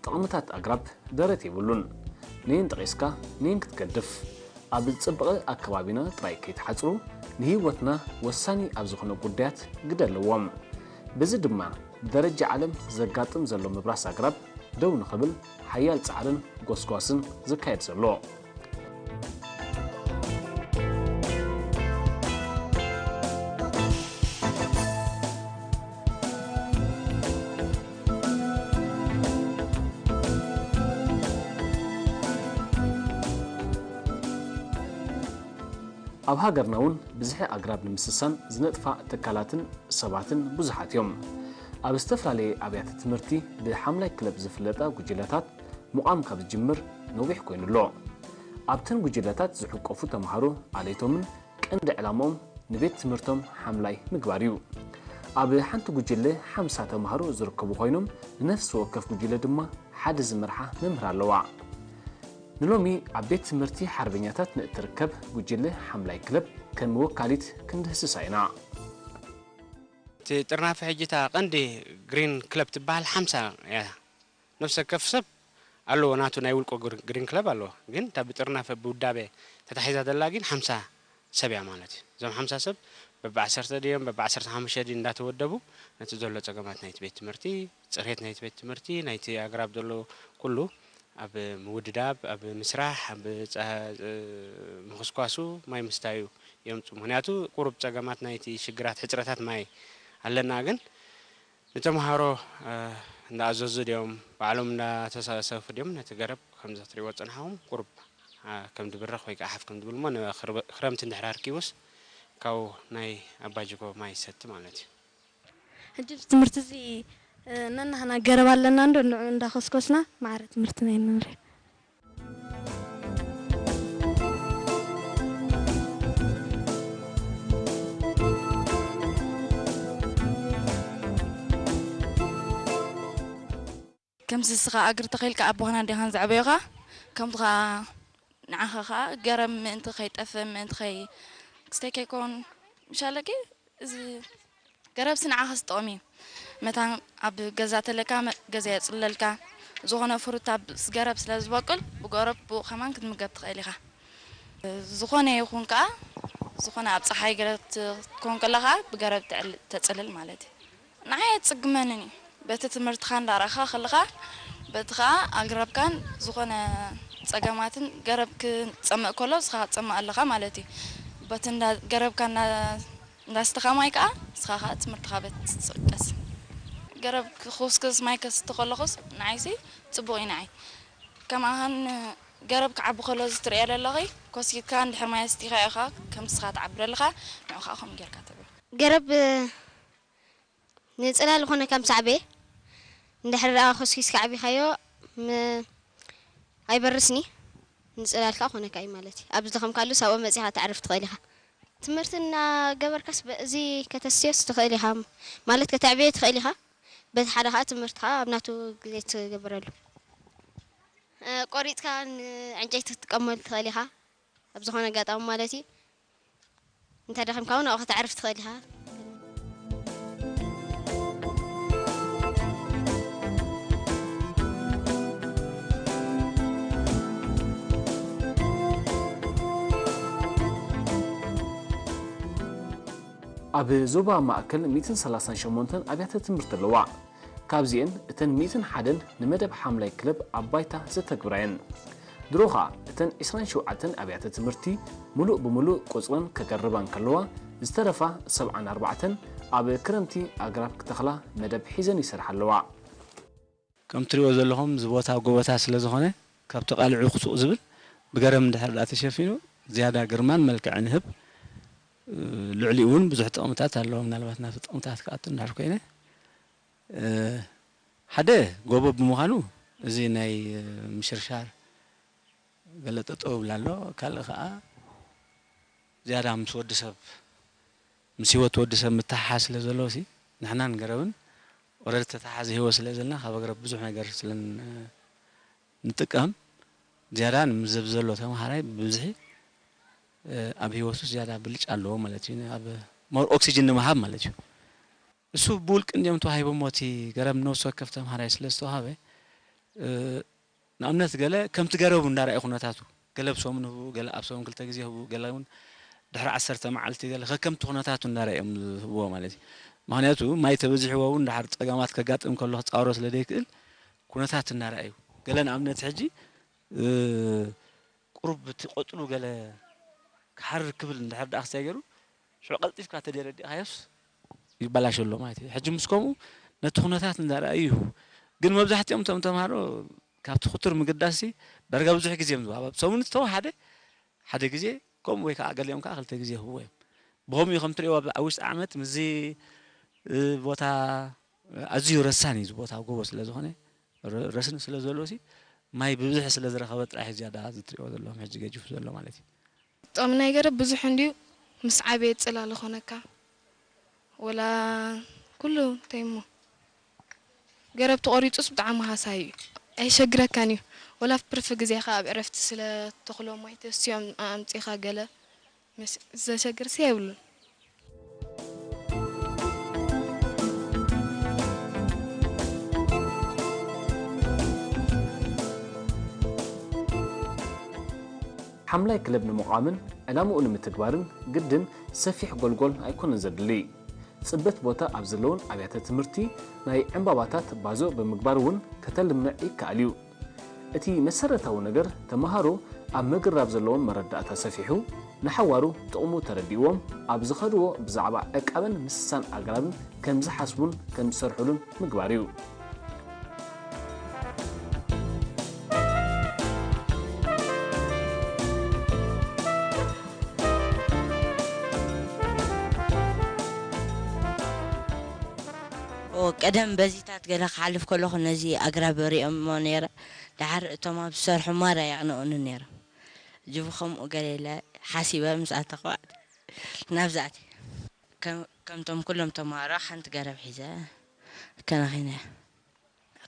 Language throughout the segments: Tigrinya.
ጥቕምታት ኣግራብ ደረት የብሉን። ነየን ጠቒስካ ነየን ክትገድፍ፣ ኣብ ዝጸበቐ ኣከባቢና ጥራይ ከይትሓጽሩ፣ ንህይወትና ወሳኒ ኣብ ዝኾነ ጉዳያት ግደ ኣለዎም። በዚ ድማ ደረጃ ዓለም ዘጋጥም ዘሎ ምብራስ ኣግራብ ደው ንኽብል ሓያል ጻዕርን ጎስጓስን ዝካየድ ዘሎ። ኣብ ሃገርና እውን ብዝሒ ኣግራብ ንምስሳን ዝነጥፋ ትካላትን ሰባትን ብዙሓት እዮም። ኣብ ዝተፈላለየ ኣብያተ ትምህርቲ ብሓምላይ ክለብ ዝፍለጣ ጉጅለታት ምቋም ካብ ዝጅምር ነዊሕ ኮይኑ ኣሎ። ኣብተን ጉጅለታት ዝሕቆፉ ተምሃሮ ኣለይቶምን ቀንዲ ዕላምኦም ንቤት ትምህርቶም ሓምላይ ምግባር እዩ። ኣብ ሓንቲ ጉጅለ ሓምሳ ተምሃሮ ዝርከቡ ኮይኖም ንነፍሲ ወከፍ ጉጅለ ድማ ሓደ ዝመርሓ መምህር ኣለዋ። ንሎሚ ኣብ ቤት ትምህርቲ ሓርበኛታት ንእትርከብ ጉጅለ ሓምላይ ክለብ ከም ወካሊት ክንድህስሳ ኢና። እቲ ጥርናፈ ሕጂ እታ ቀንዲ ግሪን ክለብ ትበሃል ሓምሳ እያ። ነፍሲ ወከፍ ሰብ ኣለዎ ናቱ ናይ ውልቆ ግር- ግሪን ክለብ ኣለዎ። ግን እታ ብጥርናፈ ብውዳበ ተታሒዛ ዘላ ግን ሓምሳ ሰብ እያ ማለት እዩ። እዞም ሓምሳ ሰብ በብዓሰርተ ድዮም በብዓሰርተ ሓሙሽተ ድዩ እንዳተወደቡ ነቲ ዘሎ ጸገማት ናይቲ ቤት ትምህርቲ፣ ጽሬት ናይቲ ቤት ትምህርቲ፣ ናይቲ ኣግራብ ዘሎ ኩሉ ኣብ ምውድዳብ፣ ኣብ ምስራሕ፣ ኣብ ጸ- ምኹስኳሱ፣ ማይ ምስታዩ የምጹ። ምኽንያቱ ቁሩብ ጸገማት ናይቲ ሽግራት ሕጽረታት ማይ ኣለና ግን ንተምሃሮ እንዳኣዘዙ ድዮም ባዕሎም እንዳተሳሰፉ ድዮም ነቲ ገረብ ከምዚ ክትሪእዎ ዝጸናሕኹም ቁሩብ ከም ድብርኽ ወይ ከዓ ሓፍ ከም ድብል እሞ ንክረምቲ እንድሕር ኣርኪቡስ ካብኡ ናይ ኣባጅጎ ማይ ይሰቲ ማለት እዩ። ሕጂ እዚ ትምህርቲ እዚ ነናህና ገረብ ኣለና እንዶ ንዑ እንዳኸስኮስና ማዕረ ትምህርትና ኢና ንሪኦ። ከምዚ እስኻ ኣግሪ ተኺልካ ኣቦኻን ኣዴኻን ዘዕበዩኻ ከምኡ ኸዓ ንዓኻ ኸዓ ገረብ ምእንቲ ከይጠፍእ ምእንቲ ከይ ክስተይ ከይኮን ምሻለኪ እዚ ገረብሲ ንዓኻስ ጥቕሚ እዩ መታን ኣብ ገዛ ተለካ ገዛ የፅልለልካ ዝኾነ ፍሩት ኣብ ገረብ ስለ ዝበቁል ብገረብ ብኡ ከማን ክትምገብ ትኽእል ኢኻ ዝኾነ ይኹን ከዓ ዝኾነ ኣብ ፀሓይ ገለ ክትኮን ከለኻ ብገረብ ተፅልል ማለት እዩ ንዓይ ኣይፅግመንን እዩ በቲ ትምህርትኻ እንዳረእኻ ከለኻ በቲ ከዓ ኣግራብካን ዝኾነ ፀገማትን ገረብ ክፀምእ ከሎ ንስኻ ክትፀምእ ኣለኻ ማለት እዩ በቲ ገረብካ እንዳስተኻ ማይ ከዓ ንስኻ ከዓ ትምህርትኻ በት ትፅቀስ ገረብ ክኹስክስ ማይ ከስቲ ከለኹስ ንዓይሲ ፅቡቕ እዩ ንዓይ ከምኣኸን ገረብ ክዓቢ ከሎ እዚ ትርእዮ ዘለኺ ኮስኪትካ እንድሕር ማይ ኣስቲኻ ኢኻ ከም ንስኻ ትዓቢ ዘለኻ ንዑ ከዓ ከምኡ ጌርካ ተብሎ። ገረብ ንፅላል ኾነካ ምስ ዓበየ እንድሕር ደኣ ኮስኪስካ ዓቢኻዮ ም- ኣይበርስን እዩ ንፅላል ከዓ ኾነካ እዩ ማለት እዩ ኣብ ዝደኸምካሉ ሳብኡ መፂኻ ተዕርፍ ትኽእል ኢኻ ትምህርቲ እናገበርካስ በዚ ከተስዮስ ትኽእል ኢኻ ማለት ከተዕብዮ ትኽእል ኢኻ በቲ ሓደ ከዓ ትምህርቲ ከዓ ኣብ ናቱ ግዜ ትገብረሉ ቆሪፅካ ንዕንጨይቲ ክትጥቀመሉ ትኽእል ኢኻ ኣብ ዝኾነ ኣጋጣሚ ማለት እዩ እንተ ደኺምካ እውን ኣብኡ ከተዕርፍ ትኽእል ኢኻ። ኣብ ዞባ ማእከል ሚእትን ሰላሳን ሸሞንተን ኣብያተ ትምህርቲ ኣለዋ። ካብዚኤን እተን ሚእትን ሓደን ንመደብ ሓምላይ ክለብ ኣብ ባይታ ዘተግብራ እየን። ድሮ ኸኣ እተን ዕስራን ሸውዓተን ኣብያተ ትምህርቲ ምሉእ ብምሉእ ቁጽረን ከገርባ እንከለዋ፣ ዝተረፋ ሰብዓን ኣርባዕተን ኣብ ክረምቲ ኣግራብ ክተኽላ መደብ ሒዘን ይሰርሓ ኣለዋ። ከም ትሪእዎ ዘለኹም እዚ ቦታ ጎቦታት ስለ ዝኾነ ካብ ተቓሊዑ ክሱቕ ዝብል ብገረብ እንድሕር ደኣ ተሸፊኑ ዝያዳ ግርማን መልክዕን ይህብ። ልዕሊኡ እውን ብዙሕ ጥቕምታት ኣለዎ። ምናልባት ናብቲ ጥቕምታት ክኣቱ እንድሕር ኮይነ ሓደ ጎቦ ብምዃኑ እዚ ናይ ምሽርሻር ገለ ጠጠው ይብል ኣሎ። ካልእ ከዓ ዝያዳ ምስ ወዲ ሰብ ምስ ህይወት ወዲ ሰብ ምትሕሓዝ ስለ ዘለዎ ሲ ንሕናን ገረብን ኦረዲ ተተሓዚ ህይወት ስለ ዘለና ካብ ገረብ ብዙሕ ነገር ስለ ንጥቀም ዝያዳ ንምዘብ ዘሎ ተምሃራይ ብብዝሒ ኣብ ህይወቱ ዝያዳ ብልጫ ኣለዎ ማለት እዩ። ኣብ ሞር ኦክሲጅን ንምሃብ ማለት እዩ። እሱ ብውልቂ እንዲኦም ተዋሂቦሞ እቲ ገረብ ነብሲ ወከፍ ተምሃራይ ስለ ዝተዋሃበ ንኣብነት ገለ ከምቲ ገረቡ እንዳረኣየ ኩነታቱ፣ ገለ ኣብ ሰሙን ህቡ፣ ገለ ኣብ ሰሙን ክልተ ግዜ ህቡ፣ ገለ እውን ድሕሪ ዓሰርተ መዓልቲ፣ ገለ ከከምቲ ኩነታቱ እንዳረኣየ እዮም ዝህብዎ ማለት እዩ። ምኽንያቱ ማይ ተበዚሕዎ እውን ድሓር ጸገማት ከጋጥም ከሎ ክጻወሮ ስለ ዘይክእል ኩነታት እንዳረኣዩ፣ ገለ ንኣብነት ሕጂ ቁሩብ እቲ ቆጽሉ ገለ ክሓርር ክብል እንድሕር ደኣ ክሳይ ገይሩ ሽዑ ቀልጢፍካ ተደረዲእካዮስ ይበላሽ ኣሎ ማለት እዩ። ሕጂ ምስ ከምኡ ነቲ ኩነታት እንዳረኣዩ ይህቡ። ግን መብዛሕትኦም እቶም ተምሃሮ ካብቲ ክቱር ምግዳስሲ ዳርጋ ብዙሕ ግዜ እዮም ዝወሃብ። ኣብ ሰሙን ዝተወሓደ ሓደ ግዜ ከምኡ ወይ ከዓ ገሊኦም ከዓ ክልተ ግዜ ይህብዎ እዮም። ብኸምኡ እዩ ከም ትሪእዎ ኣብ ውሽጢ ዓመት ምስዚ ቦታ ኣዝዩ ረሳን እዩ። እዚ ቦታ ጎቦ ስለ ዝኾነ ረስኒ ስለ ዘሎ ሲ ማይ ብብዝሒ ስለ ዝረኸበ ጥራሕ እዩ ዝያዳ እዚ ትሪእዎ ዘለኹም ሕጂ ገጂፉ ዘሎ ማለት እዩ። ጥቕሚ ናይ ገረብ ብዙሕ እንድዩ። ምስ ዓበየ ጽላል ኾነካ ወላ ኩሉ እንታይ እሞ ገረብ ተቖሪጹስ ብጣዕሚ ሃሳይ እዩ። ኣይሸግረካን እዩ። ወላ ኣብ ትርፊ ግዜኻ ኣብ ዕረፍቲ ስለ ተኽሎ ማይ ተስትዮም ኣምጺኻ ገለ ዘሸግርሲ የብሉን። ሓምላይ ክለብ ንምቋምን ዕላምኡ ንምትግባርን ግድን ሰፊሕ ጎልጎል ኣይኮነን ዘድሊ። ጽበት ቦታ ኣብ ዘለወን ኣብያተ ትምህርቲ ናይ ዕምባባታት ባዞ ብምግባር እውን ከተልምዕ ይከኣል እዩ። እቲ መሰረታዊ ነገር ተመሃሮ ኣብ ምግራብ ዘለዎም መረዳእታ ሰፊሑ ንሓዋሩ ጥቕሙ ተረዲእዎም ኣብ ዝኸድዎ ብዛዕባ ዕቃበን ምስሳን ኣግራብን ከምዝሓስቡን ከምዝሰርሑሉን ምግባር እዩ። ቀደም በዚታት ገለ ክሓልፍ ከለኹ ነዚ ኣግራብ ሪኦሞ ነይረ። ደሓር እቶም ኣብ ዝሰርሑ ማራ የቕንኡኒ ነይሮም። ጅቡ ከምኡ ገለ ኢለ ሓሲበ ምስ ኣተኹ ናብዚ ኣትየ። ከምቶም ኩሎም ተምሃሮ ሓንቲ ገረብ ሒዘ ከናኺነያ።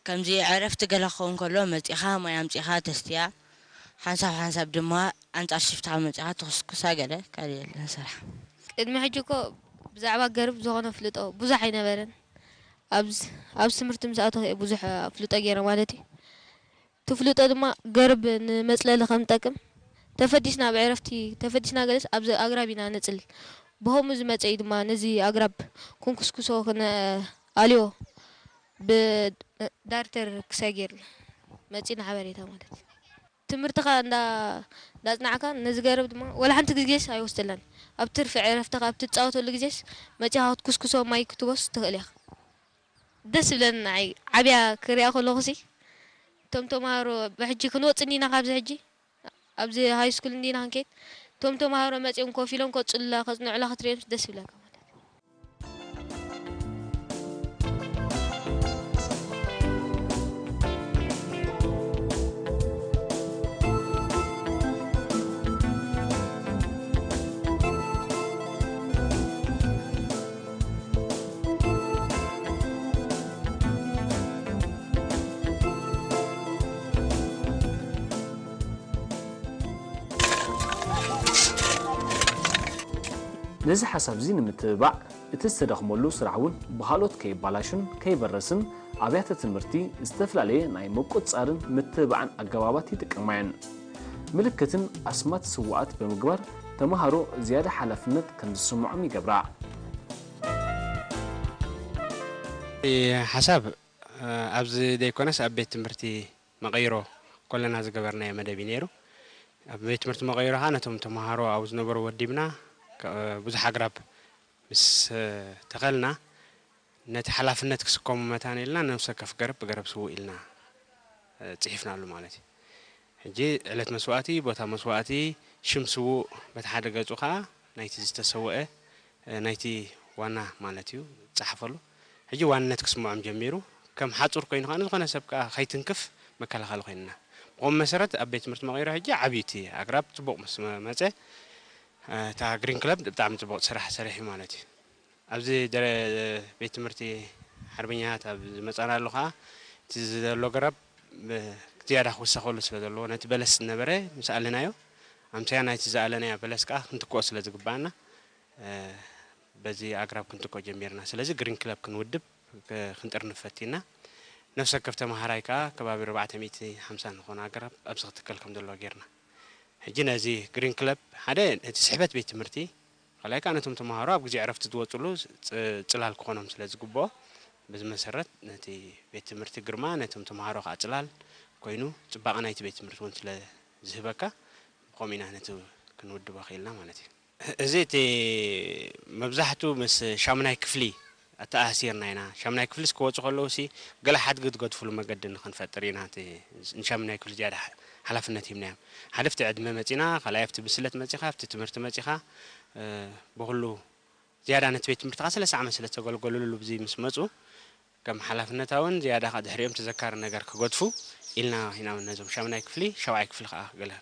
ከምዚ ዕረፍቲ ገለ ክኸውን ከሎ መጺኻ ማይ ኣምጺኻ ተስትያ፣ ሓንሳብ ሓንሳብ ድማ ኣንጻር ሽፍትኻ መጺኻ ትኹስኩሳ ገለ ካልእ የለን ስራሕ። ቅድሚ ሕጂ እኮ ብዛዕባ ገርብ ዝኾነ ኣፍልጦ ብዙሕ ኣይነበረን። ኣብዚ ትምህርቲ ምስ ኣተኹ እየ ብዙሕ ኣፍልጦ ገይረ ማለት እዩ። እቲ ኣፍልጦ ድማ ገርብ ንመጽለሊ ከም ዝጠቅም፣ ተፈዲስና ኣብ ዕረፍቲ ተፈዲስና ገለስ ኣብዚ ኣግራብ ኢና ነጽልል። ብኸምኡ ዝመጸ እዩ ድማ ነዚ ኣግራብ ክንኩስኩሶ ክነኣልዮ ብዳይሬክተር ክሳይ ገይርና መጺና ሓበሬታ ማለት እዩ። ትምህርትኻ እንዳ እንዳጽናዕካ ነዚ ገረብ ድማ ወላ ሓንቲ ግዜስ ኣይወስደላን። ኣብ ትርፊ ዕረፍትኻ ኣብ ትጻወተሉ ግዜስ መጺኻ ክትኩስኩሶ ማይ ክትወስ ትኽእል ኢኻ። ደስ ይብለኒ ንዓይ ዓብያ ክሪኣ ከለኹሲ እቶም ተምሃሮ ብሕጂ ክንወጽእ እንዲና ካብዚ ሕጂ ኣብዚ ሃይስኩል እንዲና ክንከይድ እቶም ተምሃሮ መጺኦም ኮፍ ኢሎም ከጽሉላ ከጽንዑላ ክትሪኦምስ ደስ ይብለካ ማለት እዩ። ነዚ ሓሳብ እዚ ንምትብባዕ እቲ ዝተደኽመሉ ስራሕ እውን ብኻልኦት ከይባላሹን ከይበረስን ኣብያተ ትምህርቲ ዝተፈላለየ ናይ ምቁጽጻርን ምትብባዕን ኣገባባት ይጥቀማ እየን። ምልክትን ኣስማት ስዉኣት ብምግባር ተምሃሮ ዝያዳ ሓላፍነት ከም ዝስምዖም ይገብራ። ሓሳብ ኣብዚ ዘይኮነስ ኣብ ቤት ትምህርቲ መቐይሮ ኮለና ዝገበርናዮ መደብ እዩ ነይሩ። ኣብ ቤት ትምህርቲ መቐይሮ ከዓ ነቶም ተምሃሮ ኣብኡ ዝነበሩ ወዲብና ብዙሕ ኣግራብ ምስ ተኸልና ነቲ ሓላፍነት ክስከሙ መታን ኢልና ነብሰ ከፍ ገረብ ብገረብ ስዉእ ኢልና ፅሒፍናሉ ማለት እዩ። ሕጂ ዕለት መስዋእቲ፣ ቦታ መስዋእቲ፣ ሽም ስዉእ በቲ ሓደ ገፁ ከዓ ናይቲ ዝተሰወአ ናይቲ ዋና ማለት እዩ ዝፀሓፈሉ። ሕጂ ዋንነት ክስምዖም ጀሚሩ። ከም ሓፁር ኮይኑ ከዓ ንዝኾነ ሰብ ከዓ ከይትንክፍ መከላኸሊ ኮይንና። ብኸም መሰረት ኣብ ቤት ትምህርቲ መቐይሮ ሕጂ ዓብዩ እቲ ኣግራብ ፅቡቕ ምስ መፀ እታ ግሪን ክለብ ብጣዕሚ ፅቡቕ ስራሕ ሰሪሕ እዩ ማለት እዩ። ኣብዚ ቤት ትምህርቲ ሓርበኛታት ኣብ ዝመፃናሉ ከዓ እቲ ዘሎ ገረብ ዝያዳ ክውሰኸሉ ስለ ዘለዎ ነቲ በለስ ዝነበረ ምስ ኣለናዮ ኣምሳያ ናይቲ ዝኣለናዮ በለስ ከዓ ክንትክኦ ስለ ዝግባኣና በዚ ኣግራብ ክንትክኦ ጀሚርና። ስለዚ ግሪን ክለብ ክንውድብ ክንጥርንፍ ፈቲና። ነፍሲ ወከፍ ተመሃራይ ከኣ ከባቢ ኣርባዕተ ሚእቲ ሓምሳ ዝኾነ ኣግራብ ኣብዚ ክትከል ከም ዘለዎ ጌርና። ሕጂ ነዚ ግሪን ክለብ ሓደ ነቲ ስሕበት ቤት ትምህርቲ፣ ካልኣይ ከኣ ነቶም ተመሃሮ ኣብ ግዜ ዕረፍቲ ዝወጽሉ ጽ-፣ ጽላል ክኾኖም ስለ ዝግብኦ፣ በዚ መሰረት ነቲ ቤት ትምህርቲ ግርማ፣ ነቶም ተመሃሮ ከኣ ጽላል ኮይኑ ጽባቐ ናይቲ ቤት ትምህርቲ እውን ስለ ዝህበካ ብኸምኡ ኢና ነቲ ክንውድቦ ክኢልና ማለት እዩ። እዚ እቲ መብዛሕቱ ምስ ሻምናይ ክፍሊ ኣተኣሳሲርና ኢና። ሻምናይ ክፍሊ ክወጹ ከለዉ ሲ ገለ ሓድጊ ትገድፍሉ መገዲ ንኽንፈጥር ኢና እቲ ንሻምናይ ክፍሊ ዝያዳ ሓ-፣ ሓላፍነት ሂብናዮም። ሓደ ኣብቲ ዕድመ መጺና፣ ካልኣይ ኣብቲ ብስለት መጺኻ፣ ኣብቲ ትምህርቲ መጺኻ፣ እ፣ ብኹሉ ዝያዳ ነቲ ቤት ትምህርትኻ ሰለስተ ዓመት ስለ ዝተገልገልሉ ብዚ ምስ መጹ ከም ሓላፍነታውን ዝያዳ ኸኣ ድሕሪኦም ተዘካሪ ነገር ክገድፉ ኢልና ኢና እውን ነዞም ሻምናይ ክፍሊ፣ ሻብዓይ ክፍሊ ኸኣ ገለ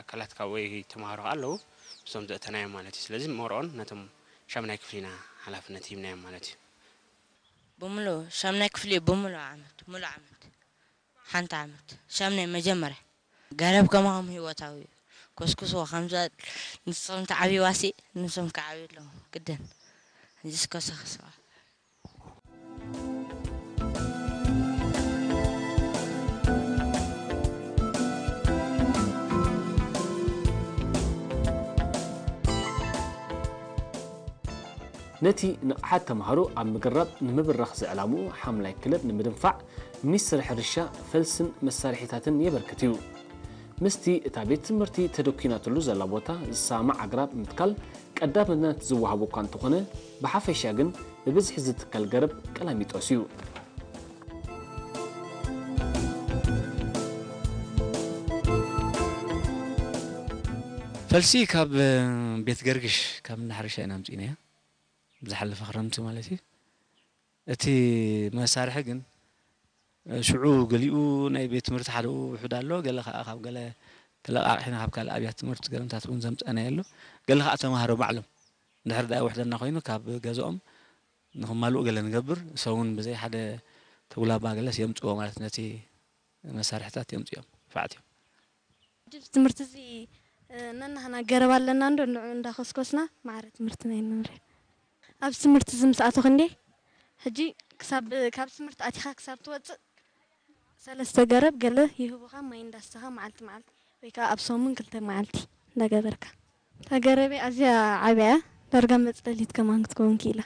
ኣካላት ካብ ወይ ተምሃሮ ኸኣ ኣለዉ፣ ምስቶም ዘእተናዮም ማለት እዩ። ስለዚ መርኦን ነቶም ሻምናይ ክፍሊ ኢና ሓላፍነት ሂብናዮም ማለት እዩ። ብምሉኡ ሻምናይ ክፍሊ ብምሉኡ ዓመት፣ ምሉእ ዓመት፣ ሓንቲ ዓመት፣ ሻምናይ መጀመርያ። ገረብ ከማኹም ህይወታዊ እዩ። ኮስኩስዎ፣ ከምዛ ንስኹም ትዓብይዋሲ ንሶም ክዓብዩ ኣለዎም፣ ግድን። ሕጂስ ኮሰኽስዋ። ነቲ ንቕሓት ተምሃሮ ኣብ ምግራብ ንምብራኽ ዝዕላምኡ ሓምላይ ክለብ ንምድንፋዕ፣ ሚኒስትሪ ሕርሻ ፈልስን መሳርሒታትን የበርክት እዩ። ምስቲ እታ ቤት ትምህርቲ ተደኲናትሉ ዘላ ቦታ ዝሰማማዕ ኣግራብ ምትካል ቀዳምነት ዝወሃቦ እኳ እንተኾነ፣ ብሓፈሻ ግን ብብዝሒ ዝትከል ገረብ ቀላሚጦስ እዩ። ፈልሲ ካብ ቤት ገርግሽ ካብ እንዳ ሕርሻ ኢና ኣምጺእናዮ፣ ዝሓለፈ ክረምቲ ማለት እዩ። እቲ መሳርሒ ግን ሽዑ ገሊኡ ናይ ቤት ትምህርቲ ሓደኡ ውሑድ ኣሎ፣ ገለ ከኣ ካብ ገለ ተለቓቒሕና ካብ ካልእ ኣብያተ ትምህርቲ ገረምታት እውን ዘምጻእናዮ ኣሎ። ገለ ከኣ ተምሃሮ ባዕሎም እንድሕር ደኣ ውሕደና ኮይኑ ካብ ገዝኦም ንኽማልኡ ገለ ንገብር፣ እሶም እውን ብዘይ ሓደ ተጉላባ ገለስ የምጽእዎ ማለት ነቲ መሳርሕታት የምጽኦም፣ ፋዕት እዮም። ኣብዚ ትምህርቲ እዚ፣ እ፣ ነናህና ገረብ ኣለና እንዶ ንዑ እንዳኸስኮስና ማዕረ ትምህርትና ኣይንንርዮ። ኣብዚ ትምህርቲ እዚ ምስ ኣተኹ እንዴ፣ ሕጂ ክሳብ፣ ካብ ትምህርቲ ኣቲኻ ክሳብ ትወጽእ ሰለስተ ገረብ ገለ ይህቡኻ፣ ማይ እንዳስተኻ መዓልቲ መዓልቲ ወይ ከዓ ኣብ ሰሙን ክልተ መዓልቲ እንዳገበርካ። እታ ገረበይ ኣዝያ ዓብያ እያ፣ ዳርጋ መጽለሊት ከማን ክትከውን ክኢላ።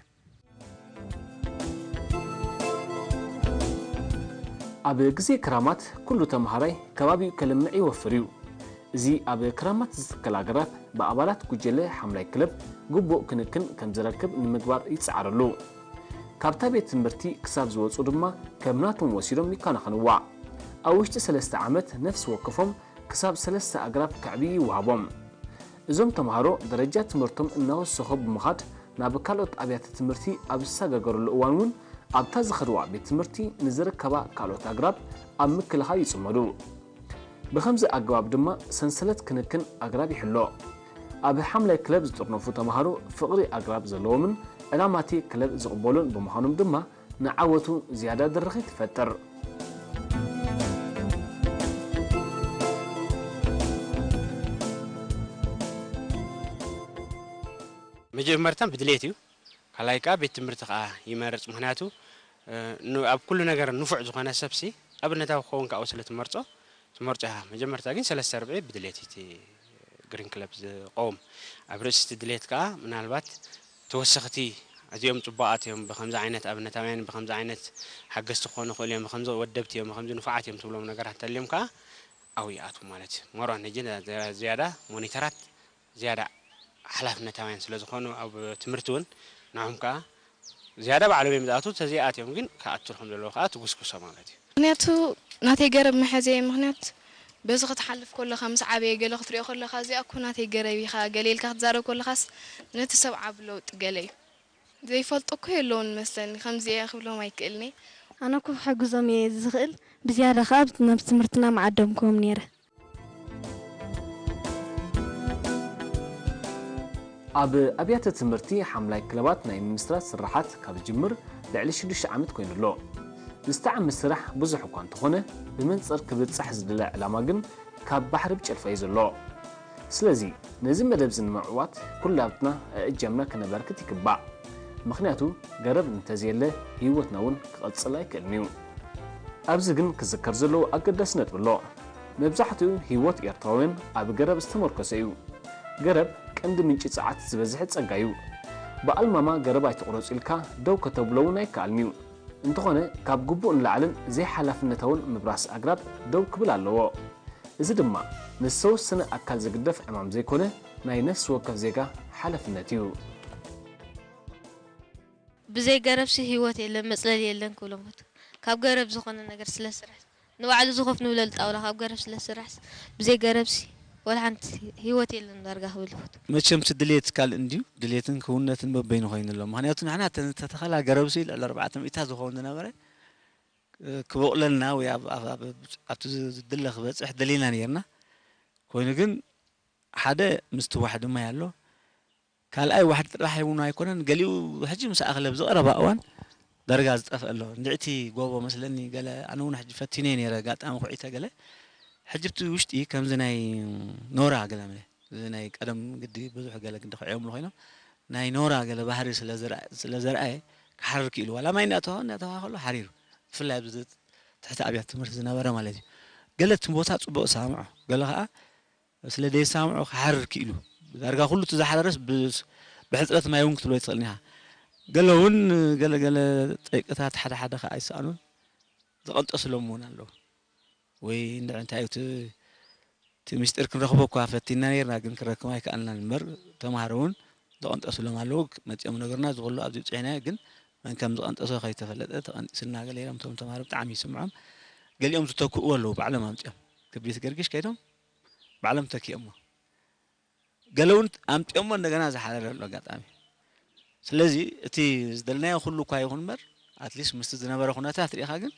ኣብ ግዜ ክራማት ኩሉ ተምሃራይ ከባቢኡ ከልምዕ ይወፍር እዩ። እዚ ኣብ ክራማት ዝትከል ኣግራብ ብኣባላት ጉጀለ ሓምላይ ክለብ ግቡእ ክንክን ከም ዝረክብ ንምግባር ይጸዓር ኣሎ። ካብታ ቤት ትምህርቲ ክሳብ ዝወጹ ድማ ከም ናቶም ወሲዶም ይከናኸንዋ። ኣብ ውሽጢ ሰለስተ ዓመት ነፍሲ ወከፎም ክሳብ ሰለስተ ኣግራብ ከዕብዩ ይወሃቦም። እዞም ተምሃሮ ደረጃ ትምህርቶም እናወሰኹ ብምኻድ ናብ ካልኦት ኣብያተ ትምህርቲ ኣብ ዝሰጋገሩሉ እዋን እውን ኣብታ ዝኸድዋ ቤት ትምህርቲ ንዝርከባ ካልኦት ኣግራብ ኣብ ምክልኻል ይጽመዱ። ብኸምዚ ኣገባብ ድማ ሰንሰለት ክንክን ኣግራብ ይሕሎ። ኣብ ሓምላይ ክለብ ዝጥርነፉ ተምሃሮ ፍቕሪ ኣግራብ ዘለዎምን ዕላማቲ ክለብ ዝቕበሉን ብምዃኖም ድማ ንዓወቱ ዝያዳ ድርኺት ይፈጥር። መጀመርታ ብድሌት እዩ። ካልኣይ ከኣ ቤት ትምህርቲ ከኣ ይመርጽ። ምኽንያቱ፣ እ፣ ን-፣ ኣብ ኩሉ ነገር ንፉዕ ዝኾነ ሰብሲ ኣብነታዊ ክኸውን ከኣ ስለ ትመርጾ፣ ትመርጾ ኢኻ። መጀመርታ ግን ሰለስተ ርብዒ ብድሌት እዩ እቲ ግሪን ክለብ ዝቐውም። ኣብ ርእሲ እቲ ድሌት ከኣ ምናልባት ተወሰኽቲ ኣዝዮም ጽቡቓት እዮም፣ ብኸምዚ ዓይነት ኣብነታውያን፣ ብኸምዚ ዓይነት ሓገዝቲ ክኾኑ ይኽእሉ እዮም፣ ብኸምዚ ወደብቲ እዮም፣ ብኸምዚ ንፉዓት እዮም ትብሎም ነገራት እንተልዮም ከኣ ኣብኡ ይኣትዉ ማለት እዩ። መሮን ሕጂ ዝያዳ ሞኒተራት ዝያዳ ሓላፍነታውያን ስለ ዝኾኑ ኣብ ትምህርቲ እውን ንዖም ከኣ ዝያዳ ባዕሎም እዮም ዝኣትዉ፣ ተዘይኣትዮም ግን ክኣትዉ ከም ዘለዎ ከኣ ትጉስጉሶ ማለት እዩ። ምኽንያቱ ናተይ ገረብ መሐዘየ ምኽንያት በዚ ክትሓልፍ ከለኻ ምስ ዓበየ ገለ ክትሪኦ ከለኻ እዚኣ እኮ ናተይ ገረብ ኢኻ ገለ ኢልካ ክትዛረብ ከለኻስ ነቲ ሰብ ዓቢ ለውጢ ገለ እዩ። ዘይፈልጦ እኮ የለውን መስለኒ፣ ከምዚ እየ ክብሎም ኣይክእልኒ። ኣነ እኮ ክሕግዞም እየ ዝኽእል፣ ብዝያዳ ከኣ ናብ ትምህርትና ምዓደምክዎም ነይረ። ኣብ ኣብያተ ትምህርቲ ሓምላይ ክለባት ናይ ምምስራት ስርሓት ካብ ዝጅምር ልዕሊ ሽዱሽተ ዓመት ኮይኑ ኣሎ። ዝተዓመ ስራሕ ብዙሕ እኳ እንተኾነ፣ ብመንጽር ክብጻሕ ዝድለ ዕላማ ግን ካብ ባሕሪ ብጨልፋ እዩ ዘሎ። ስለዚ ነዚ መደብ እዚ ንምዕዋት ኩላትና ኣእጃምና ከነበርክት ይግባእ። ምኽንያቱ ገረብ እንተዘየለ ህይወትና እውን ክቐጽል ኣይክእልን እዩ። ኣብዚ ግን ክዝከር ዘለዎ ኣገዳሲ ነጥቢ ኣሎ። መብዛሕትኡ ህይወት ኤርትራውያን ኣብ ገረብ ዝተመርኮሰ እዩ። ገረብ ቀንዲ ምንጪ ጸዓት ዝበዝሐ ጸጋ እዩ። ብኣልማማ ገረብ ኣይትቑረጹ ኢልካ ደው ከተብሎ እውን ኣይከኣልን እዩ። እንተኾነ ካብ ግቡእ ንላዕልን ዘይሓላፍነታውን ምብራስ ኣግራብ ደው ክብል ኣለዎ። እዚ ድማ ንዝተወሰነ ኣካል ዝግደፍ ዕማም ዘይኮነ ናይ ነፍሲ ወከፍ ዜጋ ሓላፍነት እዩ። ብዘይ ገረብሲ ህይወት የለን፣ መፅለሊ የለን ክብሎም ፈቱ። ካብ ገረብ ዝኾነ ነገር ስለ ስራሕ ንባዕሉ ዝኾፍ ንብለሉ ጣውላ ካብ ገረብ ስለ ስራሕ ብዘይ ገረብሲ ወላ ሓንቲ ህይወት የለን ዳርጋ ክብል ፈቱ። መቸም እቲ ድሌት ካልእ እንድዩ፣ ድሌትን ክውንነትን በበይኑ ኮይኑ ኣሎ። ምኽንያቱ ንሕና እተን ዝተተኸላ ገረብሲ ልዕሊ ኣርባዕተ ሚእታት ዝኸውን ዝነበረ ክበቑለልና ወይ ኣብቲ ዝድለ ክበፅሕ ደሊና ነይርና። ኮይኑ ግን ሓደ ምስቲ ዋሕዲ ማይ ኣሎ። ካልኣይ ዋሕዲ ጥራሕ እውን ኣይኮነን፣ ገሊኡ ሕጂ ምስ ኣኽለ ብዝቐረባ እዋን ዳርጋ ዝጠፍአ ኣሎ። እንድዕቲ ጎቦ መስለኒ ገለ ኣነ እውን ሕጂ ፈቲነ ነይረ ኣጋጣሚ ኩዒተ ገለ ሕጂ ብቲ ውሽጢ ከምዚ ናይ ኖራ ገለ መለ እዚ ናይ ቀደም ግዲ ብዙሕ ገለ ግዲ ክዕዮምሉ ኮይኖም ናይ ኖራ ገለ ባህሪ ስለ ዘርኣየ ክሓርር ክኢሉ ዋላ ማይ እናተዋ እናተዋ ከሎ ሓሪሩ ብፍላይ ኣብዚ ትሕቲ ኣብያተ ትምህርቲ ዝነበረ ማለት እዩ። ገለ እቲ ቦታ ፅቡቕ ሰምዖ ገለ ከዓ ስለ ደይሳምዖ ክሓርር ክኢሉ ዳርጋ ኩሉ እቲ ዝሓረረስ ብሕፅረት ማይ እውን ክትብሎ ይትኽእል ኢኻ። ገለ እውን ገለ ገለ ጠይቅታት ሓደ ሓደ ከዓ ኣይሰኣኑን ዝቐንጠስሎም እውን ኣለዉ። ወይ እንድዒ እንታይ እዩ እቲ እቲ ምስጢር ክንረኽቦ እኳ ፈቲንና ነይርና ግን ክንረክቦ ኣይከኣልናን እምበር ተምሃሮ እውን ዝቐንጠስሎም ኣለዉ መፂኦም ነገርና እዚ ኩሉ ኣብዚ ብፅሒና ግን መን ከም ዝቐንጠሶ ከይተፈለጠ ተቐንጢስና ገለ ኢሎም እቶም ተምሃሮ ብጣዕሚ ይስምዖም ገሊኦም ዝተክእዎ ኣለዉ ባዕሎም ኣምፂኦም ክቢት ገርጊሽ ከይዶም ባዕሎም ተኪኦሞ ገለ እውን ኣምፂኦሞ እንደገና ዝሓረረ ኣሎ ኣጋጣሚ ስለዚ እቲ ዝደልናዮ ኩሉ እኳ ይኹን እምበር ኣትሊስት ምስቲ ዝነበረ ኩነታት ሪኢኻ ግን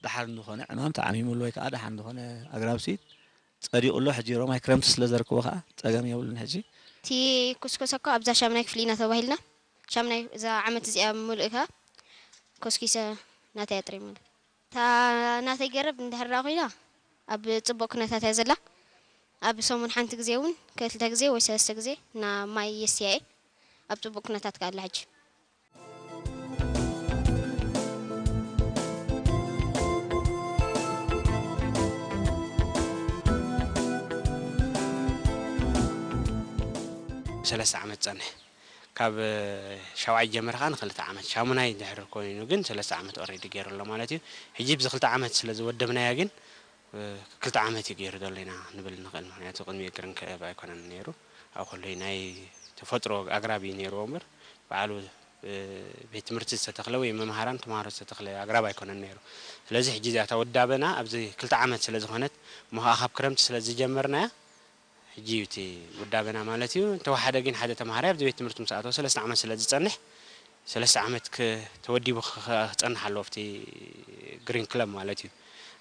ደሓን ዝኾነ ዕማም ተዓሚሙ ኣሎ ወይ ከዓ ደሓን ዝኾነ ኣግራብ ሲ ፀዲቑ ኣሎ። ሕጂ ሮማይ ክረምቲ ስለ ዘርክቦ ከዓ ፀገም የብሉን። ሕጂ እቲ ኮስኮስ እኮ ኣብዛ ሻምናይ ክፍሊ ኢና ተባሂልና። ሻምናይ እዛ ዓመት እዚኣ ምሉእ ከዓ ኮስኪሰ ናተይ ኣጥሪመሉ። እታ ናተይ ገረብ እንድሕር ኮይና ኣብ ፅቡቕ ኩነታት እያ ዘላ። ኣብ ሰሙን ሓንቲ ግዜ እውን ክልተ ግዜ ወይ ሰለስተ ግዜ ናብ ማይ የስትያ እየ። ኣብ ፅቡቕ ኩነታት ከዓ ኣላ ሕጂ። ሰለስተ ዓመት ጸንሐ። ካብ ሻውዓይ ጀመረ ከዓ ንክልተ ዓመት ሻሙናይ ድሕሪ ኮይኑ ግን ሰለስተ ዓመት ኦሬዲ ገይሩ ኣሎ ማለት እዩ። ሕጂ ብዚ ክልተ ዓመት ስለ ዝወደብናያ ግን ክልተ ዓመት እዩ ገይሩ ዘሎ ኢና ንብል ንኽእል። ምክንያቱ ቅድሚኡ ግርን ክእብ ኣይኮነን ነይሩ። ኣብ ከለይ ናይ ተፈጥሮ ኣግራብ እዩ ነይርዎ እምበር ባዕሉ ቤት ትምህርቲ ዝተተኽለ ወይ መምሃራን ተምሃሮ ዝተተኽለ ኣግራብ ኣይኮነን ነይሩ። ስለዚ ሕጂ እዚኣ እታ ውዳበና ኣብዚ ክልተ ዓመት ስለ ዝኾነት እሞ ከዓ ካብ ክረምቲ ስለ ዝጀመርናያ ሕጂ እዩ እቲ ውዳበና ማለት እዩ። እንተወሓደ ግን ሓደ ተምሃራይ ኣብዚ ቤት ትምህርቲ ምስ ኣተወ ሰለስተ ዓመት ስለ ዝጸንሕ ሰለስተ ዓመት ተወዲቡ ክጸንሕ ኣለዎ ኣብቲ ግሪን ክለብ ማለት እዩ።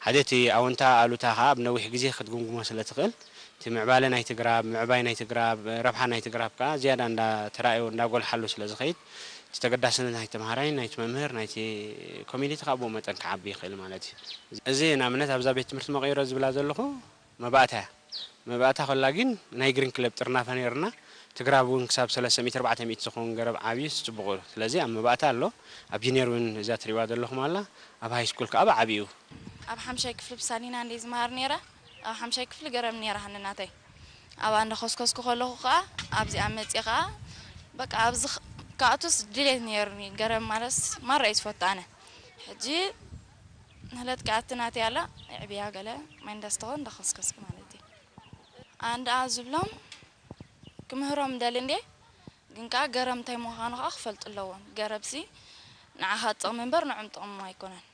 ሓደ እቲ ኣወንታ ኣሉታ ከዓ ኣብ ነዊሕ ግዜ ክትግምግሞ ስለ ትኽእል እቲ ምዕባለ ናይቲ ግራብ፣ ምዕባይ ናይቲ ግራብ፣ ረብሓ ናይቲ ግራብ ከዓ ዝያዳ እንዳተራእዮ እንዳጎልሓሉ ስለ ዝኸይድ እቲ ተገዳስነት ናይቲ ተምሃራይን ናይቲ መምህር ናይቲ ኮሚኒቲ ከዓ ብኡ መጠን ክዓቢ ይኽእል ማለት እዩ። እዚ ንኣብነት ኣብዛ ቤት ትምህርቲ መቐይሮ ዝብላ ዘለኹ መባእታ እያ። መባእታ ከላ ግን ናይ ግሪን ክለብ ጥርናፈ ነይርና። እቲ ግራብ እውን ክሳብ ሰለስተ ሚእቲ ኣርባዕተ ሚእቲ ዝኸውን ገረብ ዓብዩ ጽቡቕ እዩ። ስለዚ ኣብ መባእታ ኣሎ። ኣብ ጂኒየር እውን እዛ ትሪእዋ ዘለኹም ኣላ። ኣብ ሃይ ስኩል ከዓ ብዓብዩ። ኣብ ሓምሻይ ክፍሊ ብሳሊና እንደ ዝመሃር ነይረ። ኣብ ሓምሻይ ክፍሊ ገረብ ነይራ ሃኒ ናተይ። ኣብኣ እንዳኾስኮስኩ ከለኹ ከዓ ኣብዚኣ መፅየ ከዓ በቃ ኣብዚ ክኣቱስ ድሌት ነይሩኒ። ገረብ ማለት ማራ እየ ዝፈቱ ኣነ። ሕጂ ንህለት ክኣቲ ናተይ ኣላ የዕብያ ገለ ማይ እንዳስተኾ እንዳኾስኮስኩ ማለት እዩ። ኣንድኣ ዝብሎም ክምህሮም እደሊ እንድየ ግን ከኣ ገረብ እንታይ ምዃኑ ከኣ ክፈልጡ ኣለዎም። ገረብሲ ንዓኻ ጥቕሚ እምበር ንዖም ጥቕሚ ኣይኮነን።